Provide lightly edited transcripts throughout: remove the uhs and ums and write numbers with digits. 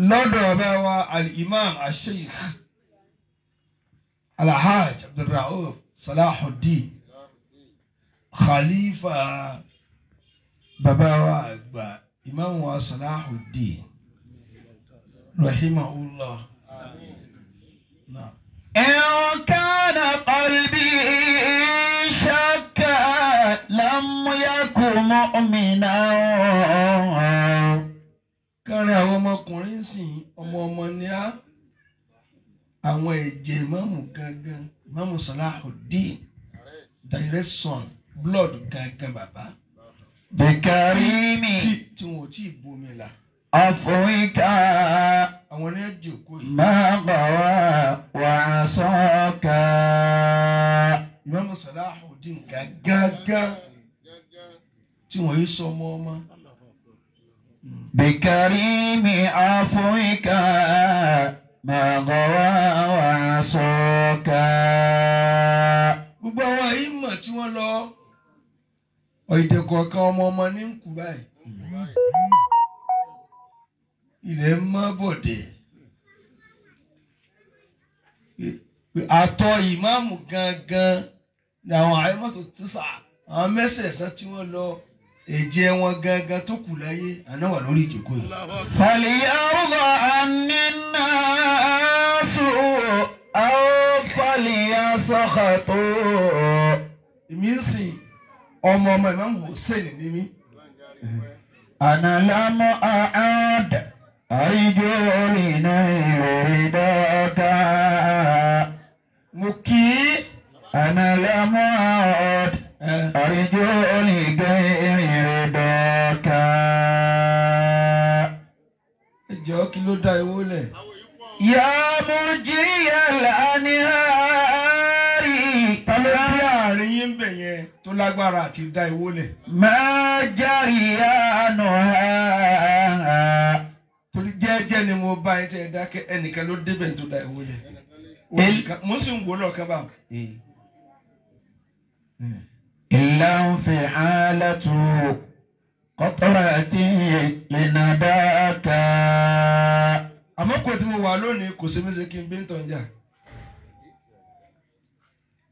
Lọ́dọ̀ bàbá wa al-imam al-sheikh alhaj Abdulrauf Salahuddin khalifa bàbá wa àgbà imam wa Salahuddin rahimahullah. إن كان قلبي شكا لم يكن مؤمنا. Kárin àwọn ọmọkùnrin sìn ọmọ ọmọ ní á àwọn ẹ̀jẹ̀ ìmáàmù gangan ìmáàmù Salahuddin direct son blood gangan bàbá. Bikarimi tí wọn ò tí ì bomi la. Afwika àwọn ní ẹ̀jẹ̀ òkú yìí. Ma gawa wa asaka. Ìmáàmù Salahuddin gangan tí wọ́n yìí sọ ọmọ ọmọ. بكريم عفوك ما غوى وعصاك. Gbogbo àwọn àyímọ̀ tí wọ́n lọ ọ̀ìdè kọ̀ọ̀kan ọmọ ọmọ ní ń kú báyìí. Ilẹ̀ mọ́ bọ̀dẹ̀. Àtọ̀ ìmáàmù gangan ni àwọn àyímọ̀ tó ti sà àwọn mẹ́sẹ̀ẹ̀sán tí wọ́n lọ. Ẹ̀jẹ̀ wọn gangan tó kù láyé àná wà lórí ìjókòó yìí. فليرضى عني الناس أو فليسخطوا. Èmi ń sìn ọmọ ọmọ Imam Hussein ní mí. أنا لم أعد أرجو لنيل رضاك. Mo kí. أنا لم أعد أرجو لغير رضاك. Ẹ jọ̀ọ́ kí ló dá ewó lẹ̀? يا مجري الأنهار. Ta ló bí àárín yín bẹ̀ yẹn tó lágbára àti dá ewó lẹ̀? ما جريانها. Torí jẹ́jẹ́ ni mo bá yín tẹ́ ẹ dákẹ́ ẹnìkan ló débẹ̀ tó dá ewó lẹ̀. Mo sì ń wò lọ́ọ̀kan báwọn. إلا انفعالة قطرة لنداك. Àmọ́ kò tí mo wà lónìí kò ṣe mí ṣe kí n bí ń tàn jà.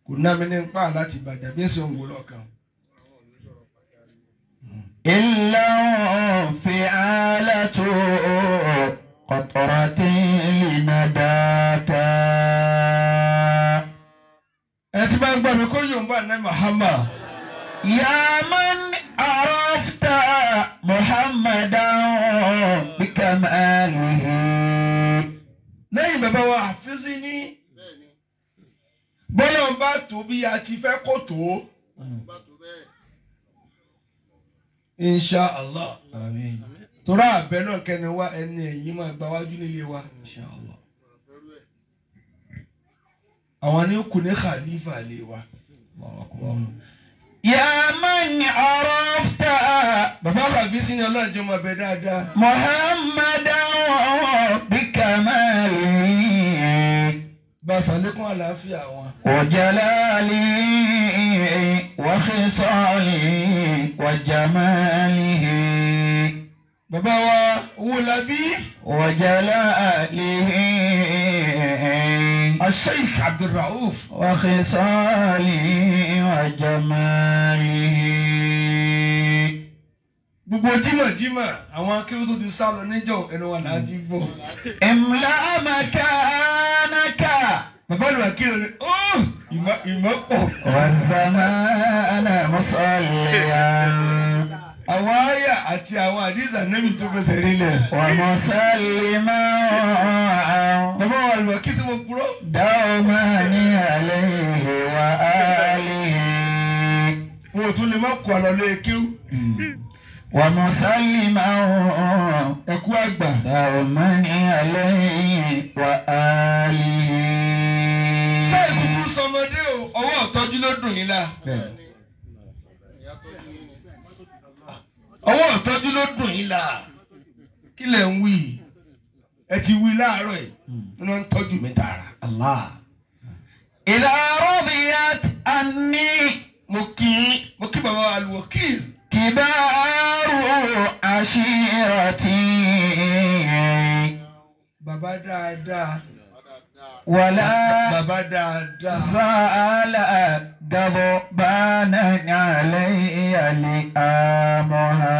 Kò ná mi ní pa láti bàjẹ́ bí ń ṣe ń wò lọ́kàn. إلا انفعالة قطرة لنداك. Ẹ ti bá ń gbọ́ mi kó yóò ń bá ní Muhammad. يا من عرفت محمدا بكماله. Lẹ́yìn bàbá wa àfíìsì ní bọ́lá ń bá tó bí a ti fẹ́ kó tó. Insha Allah. Torá àbẹ̀ náà kẹ́ni wá ẹni ẹ̀yìn máa gba wájú nílé wa. Insha Allah. Àwọn ní kù ní khalifa lè wa. يا من عرفت Bàbá Kàbísí ni Ọlọ́run jẹ́ ọmọ abẹ dáadáa. محمدا بكماله. Bá a ṣàlékún àlàáfíà wọn. وجلاله وخصاله وجماله. Bàbá wa Owólabí. وجلاله. Sheikh Abdulrauf. وخصاله وجماله. Gbogbo jímọ̀jímọ̀ àwọn akérò tó ti sá lọ níjọ́ ẹnu wa làá ti gbọ́. املأ مكانك. Bàbá lu àkírò ni ìmọ̀ pọ̀. والزمان مصليا. Àwọn àyà àti àwọn àdìsá nẹ́bí tó fẹsẹ̀ rinlẹ̀. ومسلما. Bàbá wa lu àkísí mo kúrò. دوما عليه وآله. Wọn ò tún lè má kó àlọ́ lé kíw. ومسلما. Ẹ̀kú àgbà. دوما عليه وآله. Sáà ìkúkú sọmọdé o, ọwọ́ ọ̀tọ́jú ló dùn yín la. Ọwọ́ ọ̀tọ́jú ló dùn yín la. Kí lẹ̀ ń wí? Ẹ ti wí láàárọ̀ yìí. Wọ́n ń tọ́jú mi tààrà. Allah. إذا رضيت عني. Mo kí bàbá Al-Wakil. كبار عشيرتي. Bàbá dáadáa. Wàlá bàbá dáadáa. Zàlà gàbọ̀bánà alayya li'amuha.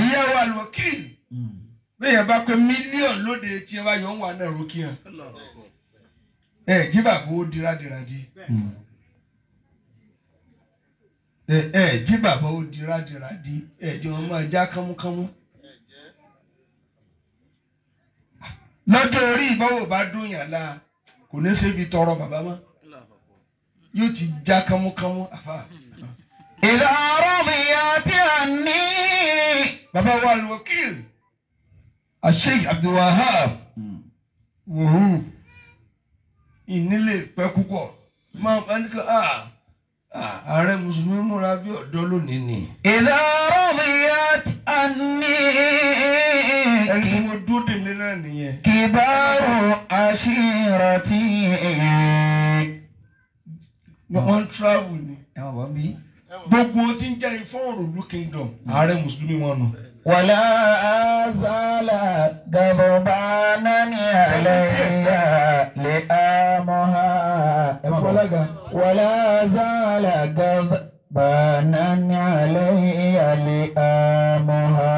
Ìyá wa Alwakil. Bẹ́ẹ̀ bá pé mílíọ̀nù lóde tí ẹ bá yọ̀ ń wà náà rókì hàn. Ẹ jí bàbá ó dira-dira-di. Ẹ jí bàbá ó dira-dira-di. Ẹ jẹ́ wọn máa já kánmúkánmú. Lọ́jọ́ orí ìbáwò bá dùn yàn la kò ní ṣe fi tọrọ bàbá mọ́. Yóò ti já kánmúkánmú àfà. Idha radiyat anni. Bàbá wa Alwakil. Sheikh Abdulwahab wòhù ìnílé pẹ́ púpọ̀ máa ń kọ́ ààrẹ mùsùlùmí múra bí ọ̀dọ́ lónìí ni. Idha radiyat anni. Ẹni tí mo dúró dè mí náà nìyẹn. Kibaru ashirati. Wọ́n ń travel ni. Gbogbo ohun tí ń jẹ́ Ifọ̀n-Òròlú kingdom ààrẹ mùsùlùmí wọn nù. Wàlá àzàlà gàbọ̀bánà ní àlẹ́yà lè àmọ́ha. Wàlá àzàlà gàbọ̀bánà ní àlẹ́yà lè àmọ́ha.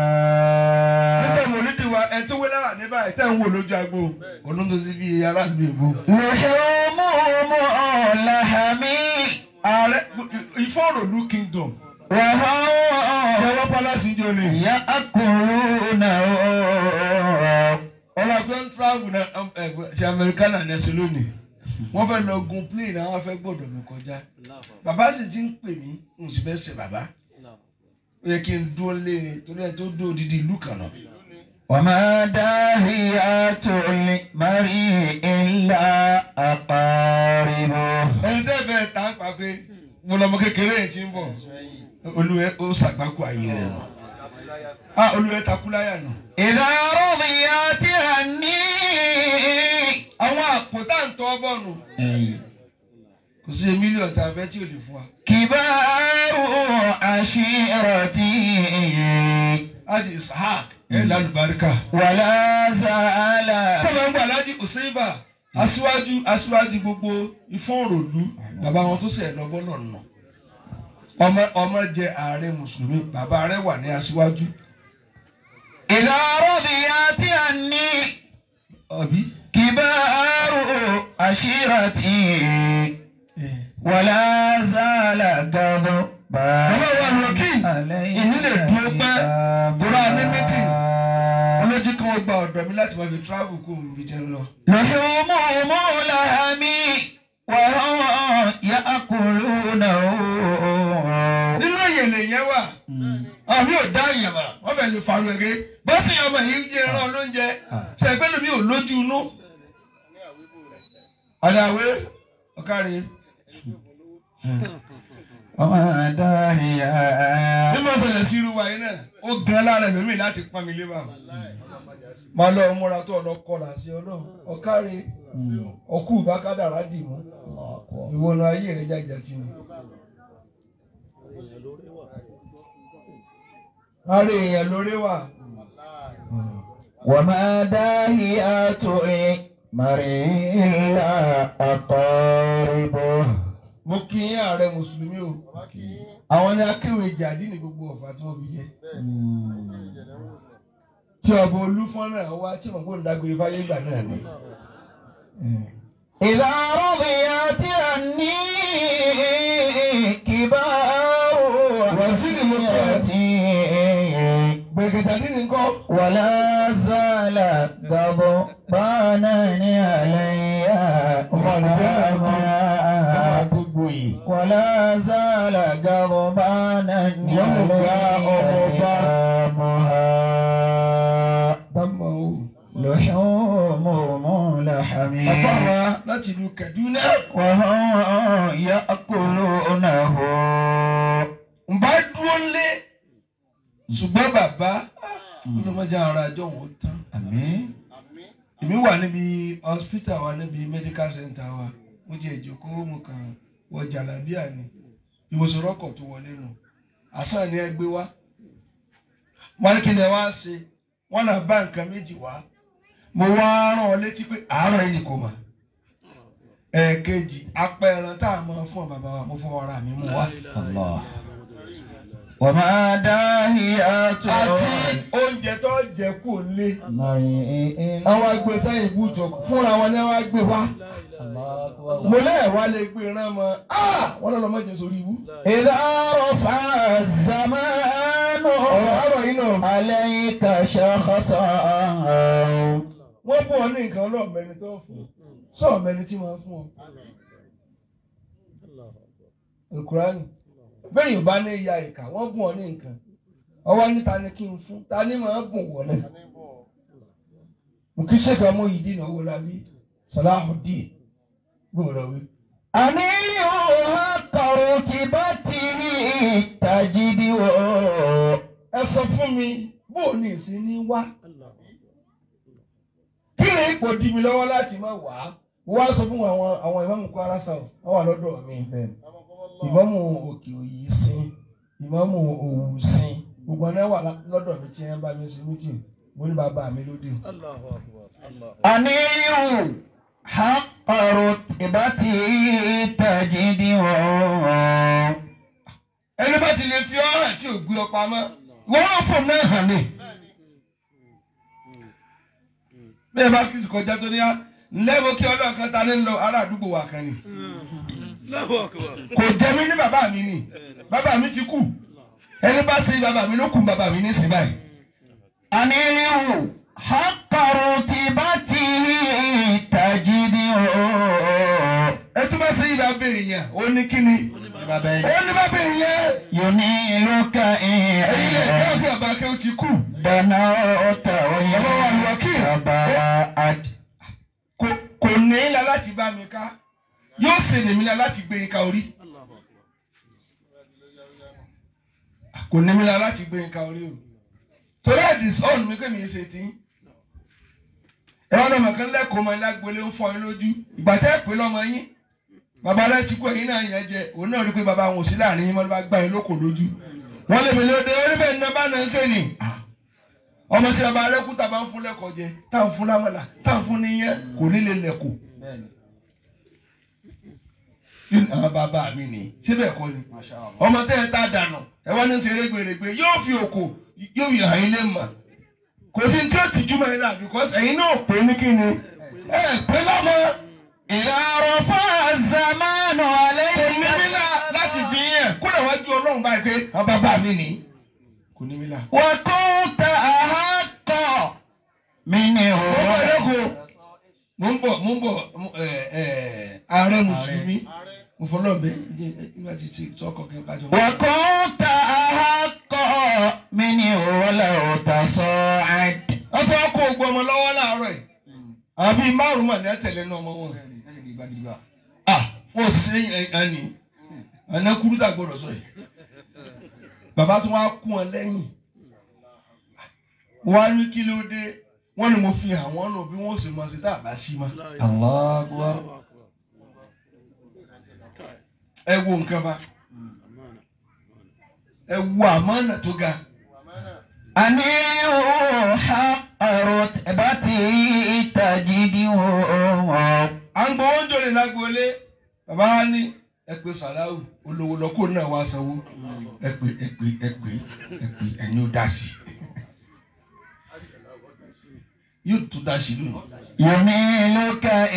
Nígbà mòlídìí wa ẹ tó wé lára ní báyìí tẹ́ ń wò lójú agbo olóńtò sí bí aráàlú èbó. Lùhùmùmù làhàmì. Ààrẹ Ifọ̀n-Òròlú kingdom. Ọlọ́gbẹ́ ń travel náà ṣe Amẹ́ríkánà ní ẹsẹ̀ lónìí. Wọ́n fẹ́ lọ gun plane náà wọ́n fẹ́ gbọ́dọ̀ mi kọjá. Bàbá sì ti ń pè mí, n sì fẹ́ ṣe bàbá. Ó yẹ kí n dúró lé ni torí ẹ tó dúró odidi ìlú kan náà. Wàmá dáhìá tó lè mari ilá àpáríbó. Ẹni tẹ́ bẹ́ẹ̀ tá ń pa pé mo lọmọ kékeré yìí ti ń bọ̀. Olúwẹ̀ ó ṣàgbákò ayé rẹ̀ nù. Olúwẹ̀ takú láyà nù. Idha radiyat anni. Àwọn àpò tá à ń tọ́ bọ̀ nù. Kò sí mílíọ̀nù tá a fẹ́ tí ò lè fún wa. Kibaru ashirati. Ájì Ishaq ẹ̀ lálùbáríkà. Wàlá zàlà. Tọ́lá ń gbà Lájí Useiba aṣíwájú gbogbo Ifọ̀n-Òròlú bàbá wọn tó ṣẹ̀ lọ́gbọ́n náà nà. Ọmọ jẹ ààrẹ mùsùlùmí bàbá rẹ̀ wà ní aṣíwájú. Idha radiyat anni. Àbí. Kibaru ashirati. Wàlá zàlà gàbọ̀. Bàbá wa Alwakil ìnílè dúró pẹ́ tóra ní mítìn. Olójú kí wọ́n gba ọ̀dọ̀ mi láti máa fi travel kó mi jẹ́ ń lọ. Lùhùmùmù làhàmì wàhùn ya'kulunahu. Nínú ìyẹ̀lẹ̀ yẹn wà, àmì ò dá ìyàn mà, wọ́n fẹ́ lè faru ẹ̀gẹ́. Bọ́sì ọmọ yìí ń jẹ ẹran lóúnjẹ, ṣẹ̀gbẹ́ lómi ò lójú inú. Àdàwé ọ̀kàrẹ̀. Ọmọ dáhìá. Bí mo ṣẹlẹ̀ sí irú wa yìí náà, ó gan lára ẹ̀mí láti pọ́n mi lé bàbá. Máa lọ múra tó ọ̀nà kọlà sí ọlọ́run. Ọ̀kàrẹ̀ ọkú ìbákádàrá dì mú. Ìwọ̀nà ayé rẹ̀ jàjà tì mí. Ara èèyàn lórí wà. Wàmá dáhìá tó mari ilá àkọ́rìbó. Mo kí yín ààrẹ mùsùlùmí o. Àwọn ní akéwì jàdí ní gbogbo ọ̀fà tí wọ́n fi jẹ. Tí ọba Olúfọ́n náà wá tí wọ́n gbóhùn dágbére fáyé ìgbà náà ni. Idha radiyat anni kibaru ashirati. Gbẹ̀gẹ̀dẹ̀ nínú nǹkan. Wala zala ghadbanani alayya. Ọmọ àlùjẹ́ náà kọ́ gbogbo yìí. Wala zala ghadbanani alayya. Dámọ̀ o. Luhumuhum lahmi. Afárá láti ìlú Kaduna. Wa hum ya'kulunahu. N bá dúró lé. Ṣùgbọ́n bàbá olùmọ̀jà ara àjọ wọn tán. Àmín. Èmi wà níbi hospital wa níbi medical center wa. Mo jẹ ìjókòó mo kàn wọ jàlábíà ni. Ìwòsàn ọkọ̀ tó wọlé nù. Àṣà ni ẹ gbé wá. Wọ́n ní kí ni ẹ wá ṣe? Wọ́n náà bá nǹkan méjì wá. Mo wá rán ọ létí pé àárọ̀ yìí kò mọ̀. Ẹ̀ẹ̀kejì apẹ̀rẹ̀ tá a máa fún bàbá wa mo fọ ara mi mú wa. Allah. Wa ma dahiyatu. Àti oúnjẹ tó jẹ kú lé. Àwọn agbè sẹ́yìn búùtù fúnra wọn ni wọ́n á gbé wá. Mo lẹ́ẹ̀ wá lè gbé rán mọ́. Wọ́n lọ́ọ́ mọ̀ jẹ́ sórí ibú. Idha rafa'a az-zamanu. Ọ̀rọ̀ àrọ̀ yìí náà. Alayka shakhsan. Wọ́n bú ọ ní nǹkan ọlọ́ọ̀mẹ́ni tó fún ọ. Sọ̀ọ̀mẹ́ni tí wọ́n fún ọ. Al-Qur'ani. Bẹ́ẹ̀ yóò bá ní ìyá ìkà, wọ́n bùn ọ ní nǹkan. Ọwọ́ ní ta ni kí n fún, ta ni màá bùn wọ̀ náà. Mo kí Sheikh Muyideen Owólabí, Salahuddin, gbòòrò wí. Àníyàn rutibatihi tajidu. Ẹ sọ fún mi, bó o ní ìsín ní wá? Kí ni ipò dí mi lọ́wọ́ láti má wá? Wọ́n á sọ fún àwọn ìmáàmù Kwara South, wọ́n wà lọ́dọ̀ mi. Ìmáàmù Òkè Òyì sin, ìmáàmù Òwú sin, gbogbo ọ̀nà wà lọ́dọ̀ mi tí wọ́n bá mi ṣe mítìn, mo ní bàbá mi lóde. Àníyàn haqqa rutibatihi tajidu. Ẹni bá ti lè fi ọ́ hàn tí ò gbé ọ pamọ́, wọ́n á fò náà hàn ní. Bẹ́ẹ̀ bá kí kọjá tó ní á lẹ́wọ́ kí ọlọ́run kan ta ní lọ ará àdúgbò wa kan ni. Kò jẹ mí ní bàbá mi ni, bàbá mi ti kú. Ẹni bá ṣe bàbá mi ló kù bàbá mi ní ìsìn báyìí. Àníyàn haqqa rutibatihi tajidu. Ẹ tún bá ṣe ìbá bèrè yẹn, ó ní kíni? Ó ní bàbá yẹn. Yuniluka Ẹ̀yin lè jẹ́ òkè àbá kí ó ti kú. dana ọ̀tà Ọmọ wa lọ kí. Kò ní í la láti bá mi ká, yóò ṣe lèmi la láti gbé ìka orí. Kò ní mi la láti gbé ìka orí o. Torí àdìs ọ̀nù mi kémi ṣe tí. Ẹ wá lọ́mọ kan lẹ́kọ̀ọ́ ọmọ lágbolé ń fọ́ yín lójú. Ìgbà tẹ́ ẹ pé lọ́mọ yín. Bàbá rẹ̀ ti kú ẹ̀yin náà yẹn jẹ. Òun náà rí pé bàbá àwọn ò sí láàrin yín mọ́ ló bá gbá yín lóko lójú. Wọ́n lè mi lóde orí bẹ́ẹ̀ ní bá náà ń sè ní. Ọmọ tí bàbá rẹ̀ kú tá a bá ń fún lẹ́kọ̀ọ́ jẹ, tá à ń fún lámàlà, tá à ń fún níyẹn, kò ní lè lẹ̀kọ̀. Àwọn bàbá mi ni síbẹ̀ kọ́ ni. Ọmọ tẹ́ ẹ tá dànù, ẹ wá ní ṣe rẹ́gbẹ̀rẹ́gbẹ̀, yóò fi òkò, yóò fi hàn yín lé mà. Kò sí ní tí ó ti júmọ̀ yín náà because ẹ̀yin náà pè ní kí ni. Ẹ pé lọ́mọ. Idha rafa'a az-zamanu Kò ní alayka mí lá láti fi yẹn kódà wájú Ọlọ́run báyìí pé àwọn bàbá mi ni. Kò ní mí lá. wa kunta ahaqqa minhu. Mo ń bọ̀ lẹ́kọ̀ọ́. Mo ń bọ̀ ààrẹ Mùsùlùmí. Mo fọlọ́ bẹ́ẹ̀ nígbà tí tí tọkọ kí n kájọ. Wa kunta ahaqqa minhu walau tasa'ad. Wọ́n ti wá kó ogun ọmọ lọ́wọ́ láàárọ̀ yìí. Àbí márùn-ún mà ní àtẹ̀lé ní ọmọ wọn. Wọ́n ṣe ẹni ẹ̀nà kúrú tà gbọ́dọ̀ sọ yìí. Bàbá tí wọ́n á kún ọ lẹ́yìn. Wọ́n á ní kí ló dé? Wọ́n ní mo fi hàn wọ́n nù bí wọ́n sì mọ̀ sí tá a bá sí mọ́. Allahu akbar. Ẹ wo nǹkan bá. Ẹ wo àmánà tó ga. Àníyàn haqqa rutibatihi tajidu. À ń gbowó ń jòlè lágboolé. Bàbá wa ní ẹ pé Sàláwù olówó lọ kó náà wá sanwó. Ẹ pé ẹ pé ẹ pé ẹ pé ẹni ó dá sí. Yóò tún dá sí lónìí. Yumiluka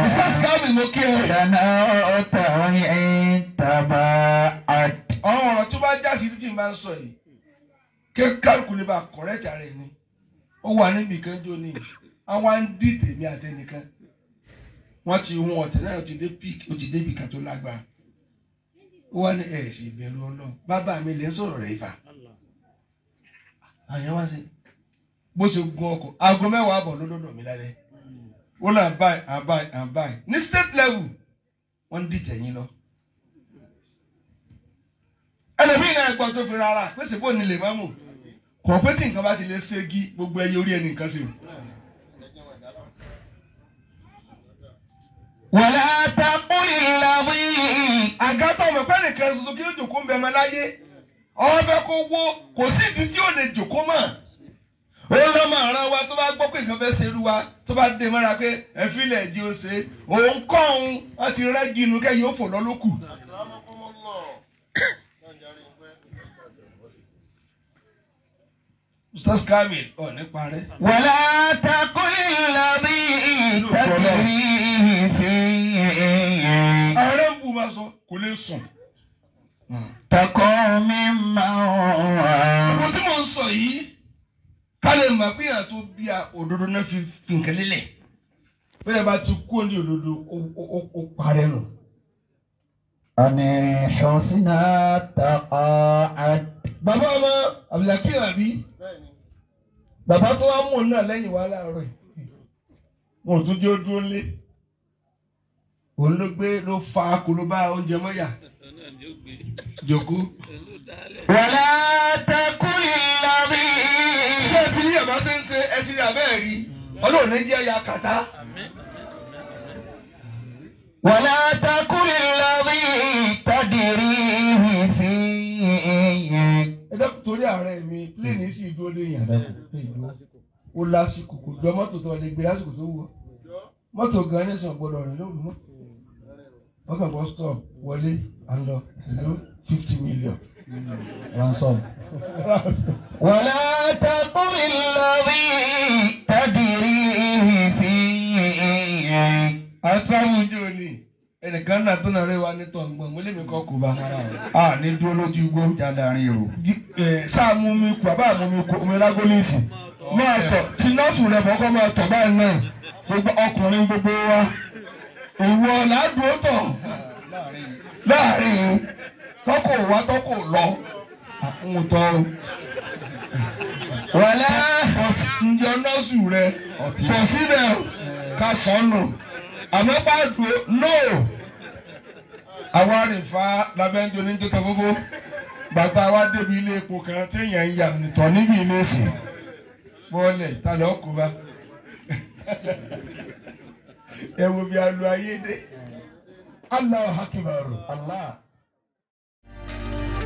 Mr. Kamil mo kí ẹ. danauta wa in taba'ad. Àwọn ọ̀rọ̀ tó bá já sí tí n bá ń sọ yìí. Kí kálukú lè bá kọ̀rẹ́tì ara ẹ̀ ni. Ó wà níbi kan jó ní. Àwọn á ń dì tèmi àtẹnìkan. Wọ́n ti hun ọ̀tẹ̀ náà ti dé pík ó ti débì kan tó lágbára. Ó wá ní ẹ̀ sì bẹ̀rù Ọlọ́run. Bàbá mi lè ń sọ̀rọ̀ rẹ̀ ifá. Àyàn wá sí. Bó ṣe gun ọkọ̀, aago 10:30 ló dọ́dọ̀ mi lálẹ́. Ó là ń báyìí, à ń báyìí, à ń báyìí. Ní state level, wọ́n ń dìtẹ̀ yín lọ. Ẹlòmíì náà gbọ́ tó fi rárá, pèsè bó ni lè má mú. Kò pé tí nǹkan bá ti lè ségi, gbogbo ẹyẹ orí ẹni nǹkan ṣe o. Wala taqul alladhi. Àgàtọ̀ ọmọ pẹ́ nìkan ṣoṣo kí ó jòkó ń bẹ ọmọ láyé. Ọbẹ̀ kó wó, kò sí ìdí tí ò lè jòkó mọ̀. Ó lọ́mọ àrán wa tó bá gbọ́ pé nǹkan fẹ́ ṣerú wa tó bá dé mọ́ra pé ẹ fílẹ̀ jí ó ṣe òun kọ́ òun wọ́n ti rẹ́gí inú kẹ́yìn ó fò lọ́lọ́kù. Ustaz Kamil ọ̀ nípa rẹ̀. Wala taqul alladhi tadri fihi. Ààrẹ ń bù máa sọ kò lè sùn. Takọ́ mi máa wà. Ohun tí mò ń sọ yìí ká lè mọ̀ pé èèyàn tó bí a òdodo náà fi nǹkan lélẹ̀. Bẹ́ẹ̀ bá ti kú ní òdodo ó parẹ́ nù. Àní husna taqa'ad. Bàbá ọmọ Abdulhakeem àbí? Bàbá tó wá mú un náà lẹ́yìn wá láàárọ̀ yìí. Mo tún jẹ́ ó dúró lé. Òun ló gbé ló fa kolobá oúnjẹ mọ́yà. Jòkó. Wala taqul alladhi. Ṣé ẹ ti rí àbá ṣe ń ṣe ẹ ti rí abẹ́ ẹ̀ rí? Ọlọ́run ní jẹ́ ẹ̀yà kàtá. Wala taqul alladhi tadrihi fihi. Ẹ dákun torí ààrẹ mi, pílẹ̀nì sì dúró léèyàn. Ó lásìkò kò jọ mọ́tò tó lè gbé lásìkò tó wù ọ́. Mọ́tò gan ní sàn gbọ́dọ̀ rìn lóru mọ́. Wọ́n kàn bọ́ stop wọlé à ń lọ ìlú 50 million. Ransom. Wala taqul alladhi tadrihi fihi. À ń travel ojú òní ẹnìkan náà tó náà rẹ wa ní tọ̀ǹgbọ̀n mo lè mi kọ́ kó bá a ní dúró lójú igbó. Jáde èrò. Sáà mú mi kú àbá mú mi kú omi rágólíìsì máa tọ̀ tí nọ́ọ̀sì rẹ̀ bọ́ kọ́ máa tọ̀ báyìí náà gbogbo ọkùnrin gbogbo wa ìwọ làádùn ó tọ̀ láàrin tọkọ wá tọkọ lọ ń tọ́ o. Wala ǹjẹ́ nọ́ọ̀sì rẹ tọ̀ síbẹ̀ ká sọnù àmọ́ bá dùn no. Àwa rìn fa lábẹ́njọ ní jọ́tọ̀ fúnfún bàtà wa débi ilé epo kan tí èèyàn ń yà nìtọ̀ níbi ilé ìsìn bọ́ọ̀lẹ̀ ta lọ́ọ́ kó bá ẹ wo bí a lu ayé dé. Allahu Akbar. Allah.